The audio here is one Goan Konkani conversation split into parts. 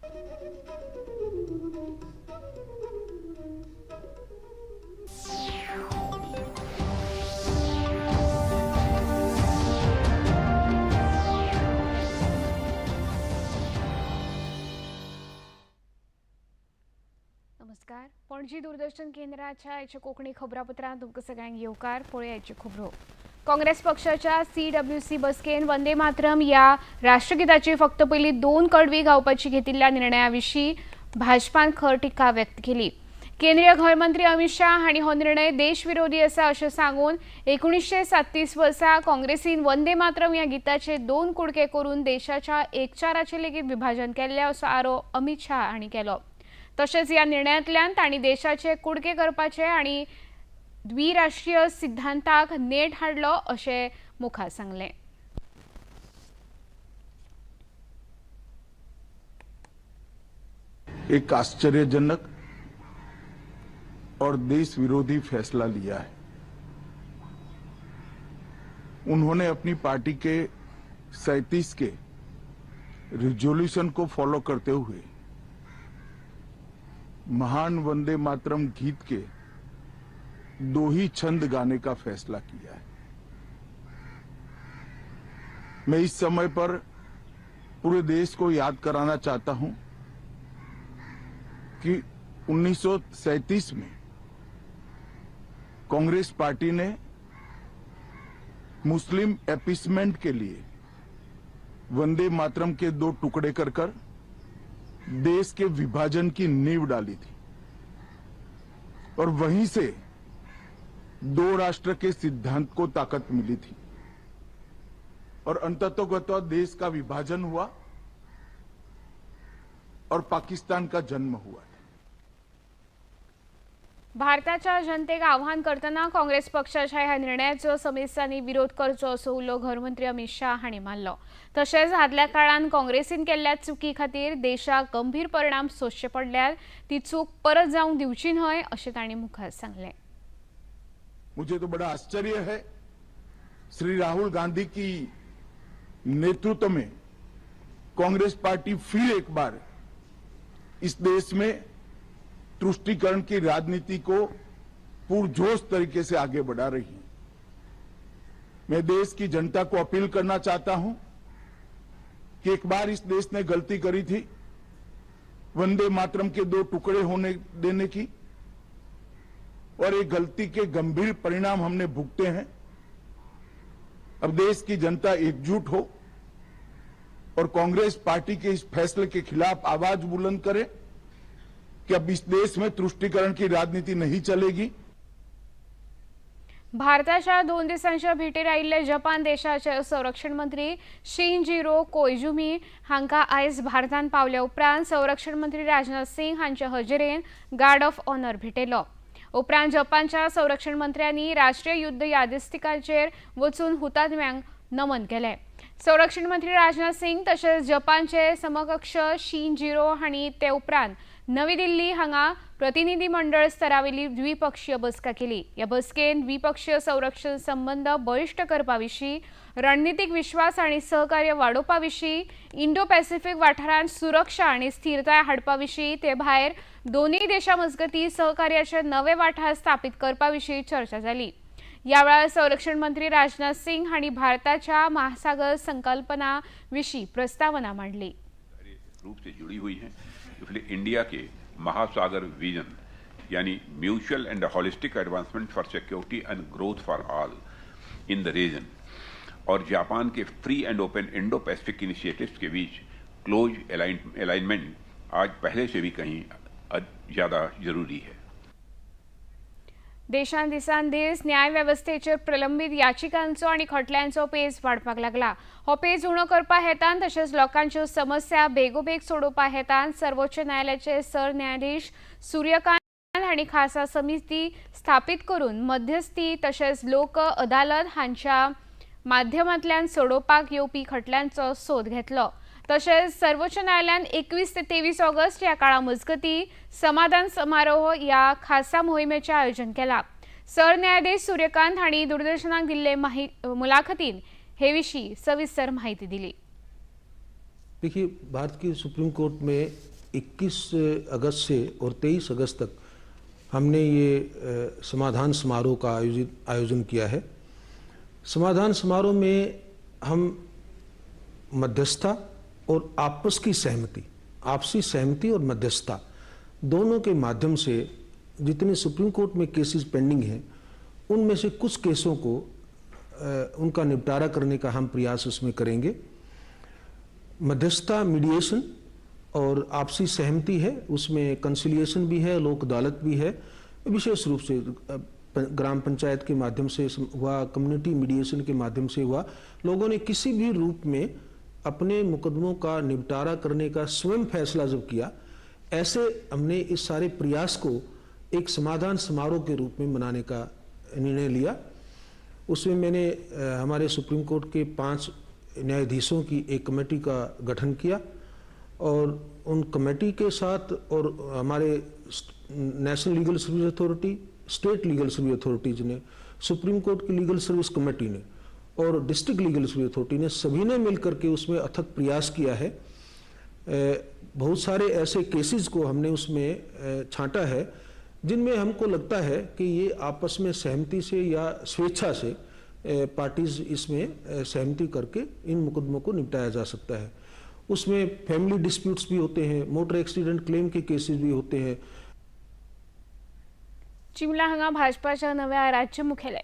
नमस्कार. पणजी दूरदर्शन केंद्राच्या आयच्या कोंकणी खबरापत्रांत तुमकां सगळ्यांक येवकार. पळोवया आयच्यो खबरो. काँग्रेस पक्षाच्या सीडब्ल्यूसी बसकेन वंदे मातरम ह्या राष्ट्रगिताची फक्त पयली दोन कडवी गावपाची घेतिल्ल्या निर्णया विशीं भाजपान खर टिका व्यक्त केली. केंद्रीय घरमंत्री अमित शाह हांणी हो निर्णय देशविरोधी आसा अशें सांगून 1937 वर्सा काँग्रेसीन वंदे मातरम ह्या गिताचे दोन कुडके करून देशाच्या एकचाराचें लेगीत विभाजन केल्लें असो आरोप अमित शाह हांणी केलो. तशेंच ह्या निर्णयांतल्यान तांणी देशाचे कुडके करपाचे आनी द्विराष्ट्रीय सिद्धांताक नेट हाडलो अशें मुखार सांगलें. एक आश्चर्यजनक और देश विरोधी फैसला लिया है. उन्होंने अपनी पार्टी के 37 के रिजोल्यूशन को फॉलो करते हुए महान वंदे मातरम गीत के दो ही छंद गाने का फैसला किया है. मैं इस समय पर पूरे देश को याद कराना चाहता हूं कि 1937 में कांग्रेस पार्टी ने मुस्लिम एपीसमेंट के लिए वंदे मातरम के दो टुकड़े कर कर देश के विभाजन की नींव डाली थी और वहीं से दो राष्ट्र के सिद्धांत को ताकत मिली थी और अंततोगत्वा देश का विभाजन हुआ और पाकिस्तान का जन्म हुआ. भारताच्या जनतेक आव्हान करतना काँग्रेस पक्षाच्या ह्या निर्णयाचो समेस्तांनी विरोध करचो असो उलो घरमंत्री अमित शाह हांणी मारलो. तशेंच आदल्या काळान काँग्रेसीन केल्ल्या चुकी खातीर देशाक गंभीर परिणाम सोंसचे पडल्यार ती चूक परत जावंक दिवची न्हय अशें तांणी मुखार सांगलें. मुझे तो बड़ा आश्चर्य है, श्री राहुल गांधी की नेतृत्व में कांग्रेस पार्टी फिर एक बार इस देश में तुष्टीकरण की राजनीति को पुरजोश तरीके से आगे बढ़ा रही है. मैं देश की जनता को अपील करना चाहता हूं कि एक बार इस देश ने गलती करी थी वंदे मातरम के दो टुकड़े होने देने की और एक गलती के गंभीर परिणाम हमने भुगते हैं. अब देश की जनता एकजुट हो और कांग्रेस पार्टी के इस फैसले के खिलाफ आवाज बुलंद करे कि अब इस देश में तुष्टीकरण की राजनीति नहीं चलेगी. भारताच्या 2 दिसांच्या भेटीर आयिल्ले जपान देशाचे संरक्षण मंत्री शिनजिरो कोइजुमी हांकां आयज भारतांत पावल्या उपरांत संरक्षण मंत्री राजनाथ सिंग हांचे हजेरेन गार्ड ऑफ ऑनर भेटयलो. उपरांत जपानच्या संरक्षण मंत्र्यांनी राष्ट्रीय युद्ध यादस्तिकाचेर वचून हुतात्म्यांक नमन केलें. संरक्षण मंत्री राजनाथ सिंग तशेंच जपानचे समकक्ष शिनजिरो हांणी ते उपरांत नवी दिल्ली हांगा प्रतिनिधी मंडळ स्तरावेली द्विपक्षीय बसका केली. ह्या बसकेन द्विपक्षीय संरक्षण संबंद बळिश्ट करपा विशीं, रणनितीक विश्वास आनी सहकार्य वाडोवपा विशीं, इंडो पॅसिफीक वाठारांत सुरक्षा आनी स्थिरताय हाडपा विशीं, ते भायर दोनूय देशां मजगतीं सहकार्याचे नवे वाठार स्थापीत करपा विशीं चर्चा जाली. ह्या वेळार संरक्षण मंत्री राजनाथ सिंग हांणी भारताच्या महासागर संकल्पना विशीं प्रस्तावना मांडली. रूप से जुड़ी हुई है, इसलिए इंडिया के महासागर विजन यानी mutual and holistic advancement for security and growth for all in the region Aur Japan K free and open Indo Pacific initiatives K beach close alignment आज पहले से भी कहीं ज़्यादा जरूरी है. देशांत दिसान दीस न्याय वेवस्थेचेर प्रलंबीत याचिकांचो आनी खटल्यांचो पेज वाडपाक लागला. हो पेज उणो करपा हेतान तशेंच लोकांच्यो समस्या बेगोबेग सोडोवपा हेतान सर्वोच्च न्यायालयाचे सरन्यायाधीश सूर्यकांत हांणी खासा समिती स्थापीत करून मध्यस्थी तशेंच लोक अदालत हांच्या माध्यमांतल्यान सोडोवपाक येवपी खटल्यांचो सोद घेतलो. तशेंच सर्वोच्च न्यायालयान 21 ते 23 ऑगस्ट ह्या काळा मजगतीं समाधान समारोह ह्या खासा मोहिमेचें आयोजन केलां. सरन्यायाधीश सूर्यकांत हांणी दूरदर्शनाक दिल्ले मुलाखतीन हे विशीं सविस्तर माहिती दिली. देखिए, भारत की सुप्रीम कोर्ट में 21 अगस्त से और 23 अगस्त तक हमने ये समाधान समारोह का आयोजन किया है। समाधान समारोह में हम मध्यस्थता और आपस की सहमति, आपसी सहमति और मध्यस्थता दोनों के माध्यम से जितने सुप्रीम कोर्ट में केसेस पेंडिंग हैं उनमें से कुछ केसों को उनका निपटारा करने का हम प्रयास उसमें करेंगे। मध्यस्थता, मीडिएशन और आपसी सहमति है, उसमें कंसिलिएशन भी है, लोक अदालत भी है। विशेष रूप से ग्राम पंचायत के माध्यम से हुआ, कम्युनिटी मीडिएशन के माध्यम से हुआ। लोगों ने किसी भी रूप में अपने मुकदमों का निपटारा करने का स्वयं फैसला जब किया, ऐसे हमने इस सारे प्रयास को एक समाधान समारोह के रूप में मनाने का निर्णय लिया। उसमें मैंने हमारे सुप्रीम कोर्ट के 5 न्यायाधीशों की एक कमेटी का गठन किया और उन कमेटी के साथ और हमारे national legal service authority, state legal service authorities ने, सुप्रीम कोर्ट की लीगल सर्विस कमेटी ने और डिस्ट्रिक्ट लीगल सर्विस अथॉरिटी ने, सभी ने मिलकर के उसमें अथक प्रयास किया है। बहुत सारे ऐसे केसेस को हमने उसमें छांटा है जिनमें हमको लगता है कि ये आपस में सहमति से या स्वेच्छा से पार्टीज इसमें सहमति करके इन मुकदमों को निपटाया जा सकता है। उसमें फैमिली डिस्प्यूट्स भी होते हैं, motor accident claim K cases भी होते हैं। चिमला हांगा भाजपाच्या नव्या राज्य मुखेलय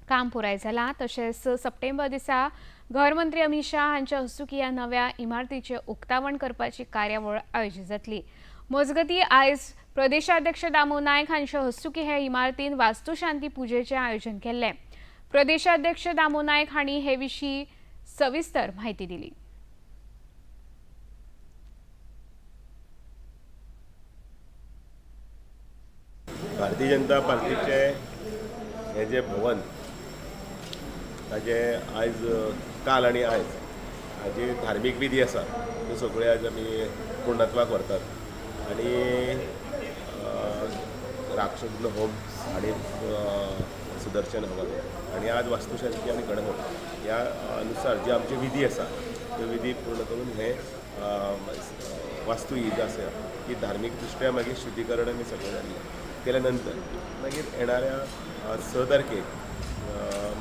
काम पुराय जालां। तशेंच 6 सप्टेंबर दिसा घर मंत्री अमित शाह हांच्या हस्तुकीं ह्या नव्या इमारतीचें उक्तावण करपाची कार्यावळ आयोजीत जातली। मजगतीं आयज प्रदेशाध्यक्ष दामू नायक हांच्या हस्तुकीं हे इमारतीन वास्तुशांती पुजेचें आयोजन केल्लें। प्रदेशाध्यक्ष दामू नायक हांणी हे विशीं सविस्तर म्हायती दिली। भारतीय जनता पार्टीचे हे जे भवन ताजे आयज काल आनी आयज हाजी धार्मीक विधी आसा त्यो सगळ्यो आयज आमी पूर्णत्वाक व्हरतात आनी राक्षसघ्न होम आनी सुदर्शन हवन आनी आज वास्तुशांती आनी गणहोम ह्या अनुसार जे आमचे विधी आसा त्यो विधी पूर्ण करून हे वास्तू ही जी आसा ती धार्मीक दृश्ट्या मागीर शुद्धीकरण आमी सगळें जाल्लें केल्या नंतर मागीर येणाऱ्या 6 तारखेक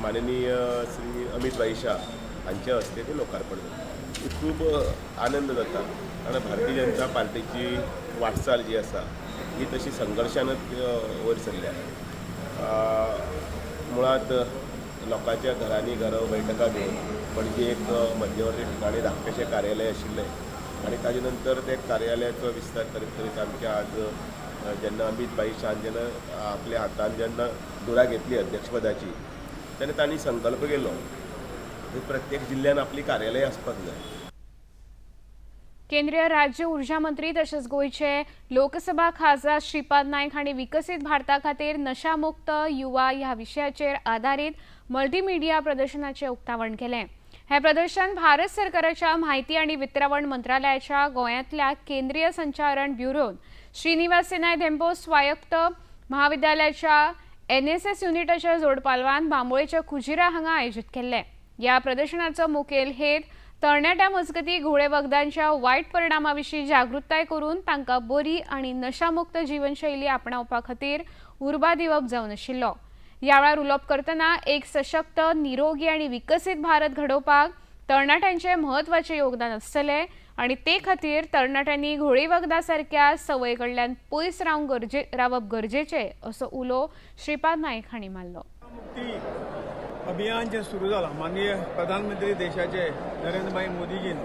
माननीय श्री अमित भाई शाह हांच्या हस्ते ते लोकार्पण जाता। खूब आनंद जाता कारण भारतीय जनता पार्टीची वाटचाल जी आसा ही तशी संघर्शानच वयर सरल्या। मुळांत लोकांच्या घरांनी घरां बैठकां घेवन पणजे एक मध्यवर्ती ठिकाणी धाकटेशें कार्यालय आशिल्लें आनी ताजे नंतर ते कार्यालयाचो विस्तार करीत करीत आमच्या आज जेन्ना अमित भाई शाह जेन्ना आपल्या हातान जेन्ना धुरा घेतली अध्यक्षपदाची तेन्ना तांणी संकल्प केलो की प्रत्येक जिल्ह्यान आपली कार्यालय आसपाक जाय। केंद्रीय राज्य ऊर्जा मंत्री तशेंच गोंयचे लोकसभा खासदार श्रीपाद नायक हांणी विकसीत भारता खातीर नशामुक्त युवा ह्या विशयाचेर आदारीत मल्टीमिडिया प्रदर्शनाचें उक्तावण केलें। हें प्रदर्शन भारत सरकाराच्या म्हायती आनी वितरावण मंत्रालयाच्या गोंयांतल्या केंद्रीय संचारण ब्युरोन श्रीनिवास सिनाय धेंपो स्वायत्त महाविद्यालयाच्या एनएसएस युनिटाच्या जोडपालवान बांबोळेच्या कुजिरा हांगा आयोजीत केल्लें। ह्या प्रदर्शनाचो मुखेल हेत तरणाट्या मजगती घुंवळे वखदांच्या वायट परिणामा विशीं जागृताय करून तांकां बरी आनी नशामुक्त जीवनशैली आपणावपा खातीर उर्बा दिवप जावन आशिल्लो। ह्या वेळार उलोवप करतना एक सशक्त, निरोगी आनी विकसीत भारत घडोवपाक तरणाट्यांचें म्हत्वाचें योगदान आसतलें आनी ते खातीर तरणाट्यांनी घुंवळे वखदां सारक्या संवय कडल्यान पयस रावप गरजेचें असो उलो श्रीपाद नायक हांणी मारलो। अभियान जे सुरू जाला माननीय प्रधानमंत्री देशाचे नरेंद्रभाई मोदीजीन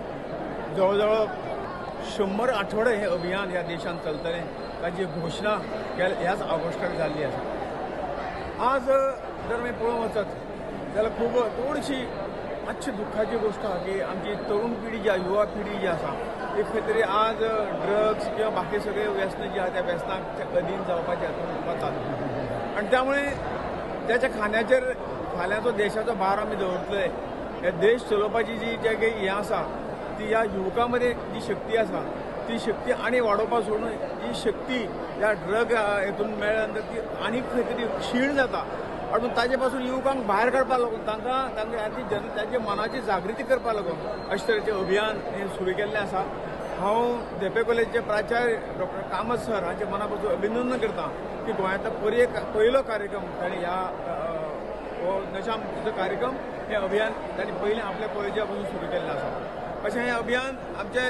जवळ जवळ 100 आठवडे हे अभियान ह्या देशांत चलतलें ताची घोशणा ह्याच ऑगस्टाक जाल्ली आसा। आज जर आमी पळोवंक वचत जाल्यार खूब थोडीशी मातशी दुख्खाची गोश्ट आसा की आमची तरुण पिढी जी आसा, युवा पिढी जी आसा ती खंय तरी आज ड्रग्स किंवा बाकी सगळे व्यसनां जी आसा त्या व्यसनाक अधीन जावपाच्या हातून वतात आनी त्यामुळे त्याच्या खांद्याचेर फाल्यांचो देशाचो भार आमी दवरतले। हे देश चलोवपाची जी जे काही हें आसा ती ह्या युवकां मदीं जी शक्ती आसा ती शक्ती आनी वाडोवपा सोडून ही शक्ती ह्या ड्रग हेतून मेळ्ळ्या नंतर ती आनी खंय तरी क्षीण जाता आनी ताजे पासून युवकांक भायर काडपाक लागून तांकां तांकां तांच्या मनाची जागृती करपाक लागून अशे तरेचें अभियान हें सुरू केल्लें आसा। हांव धेंपे कॉलेजीचे प्राचार्य डॉक्टर कामत सर हांचे मना पासून अभिनंदन करता की गोंयांतलो पयलो कार्यक्रम तांणी ह्या हो नशा मुक्तीचो कार्यक्रम हें अभियान तांणी पयलें आपल्या कॉलेजा पासून सुरू केल्लें आसा. अशें हें अभियान आमचे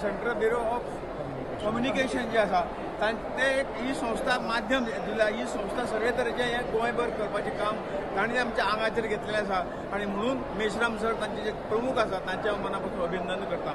सेंट्रल ब्युरो ऑफ कम्युनिकेशन जे आसा ते एक ही संस्था माध्यम दिल्या. ही संस्था सगळे तरेचें हें गोंयभर करपाचें काम तांणी आमच्या आंगाचेर घेतलेलें आसा आनी म्हणून मेश्राम सर तांचे जे प्रमुख आसा तांच्या हांव मना पासून अभिनंदन करता.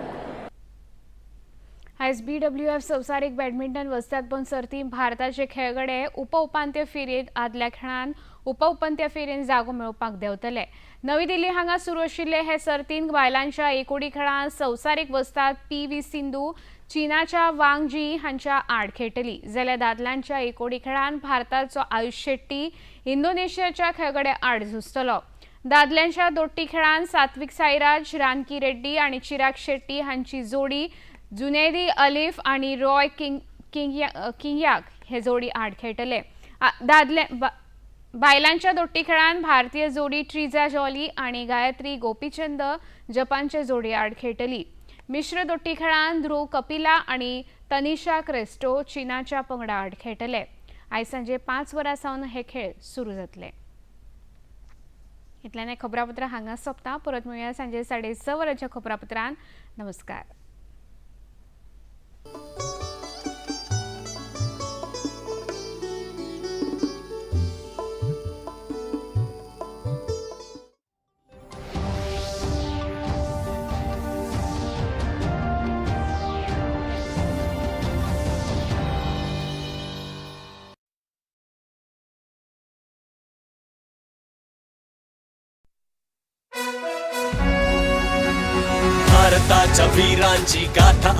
आयज बीडब्ल्यूएफ संवसारीक बॅडमिंटन वस्तादपण सर्तींत भारताचे खेळगडे उपउपांत्य फेरयेंत आदल्या खेळान उपउपांत्य फेरयेंत जागो मेळोवपाक देंवतले. नवी दिल्ली हांगा सुरू आशिल्ले हे सर्तींत बायलांच्या एकोडी खेळांत संवसारीक वस्ताद पी.व्ही. सिंधू चीनाच्या वांग जी हांच्या आड खेळटली, जाल्यार दादल्यांच्या एकोडी खेळांत भारताचो आयुष शेट्टी इंडोनेशियाच्या खेळगड्या आड झुजतलो. दादल्यांच्या दोट्टी खेळांत सात्विक साईराज रानकी रेड्डी आनी चिराग शेट्टी हांची जोडी जुनेदी अलीफ आनी रॉय किंगयाक हे जोडी आड खेळटले. दादले बायलांच्या दोट्टी खेळांत भारतीय जोडी ट्रिजा जॉली आनी गायत्री गोपीचंद जपानचे जोडी आड खेळटली. मिश्र दोट्टी खेळांत ध्रुव कपिला आनी तनिषा क्रेस्टो चीनाच्या पंगडा आड खेळटले. आयज सांजे 5 वरां सावन हे खेळ सुरू जातले. इतल्यान खबरापत्र हांगा सोंपता. परत मेळुया सांजे 6:30 वरांच्या खबरापत्रान. नमस्कार. भारताच्या वीरांची गाथा.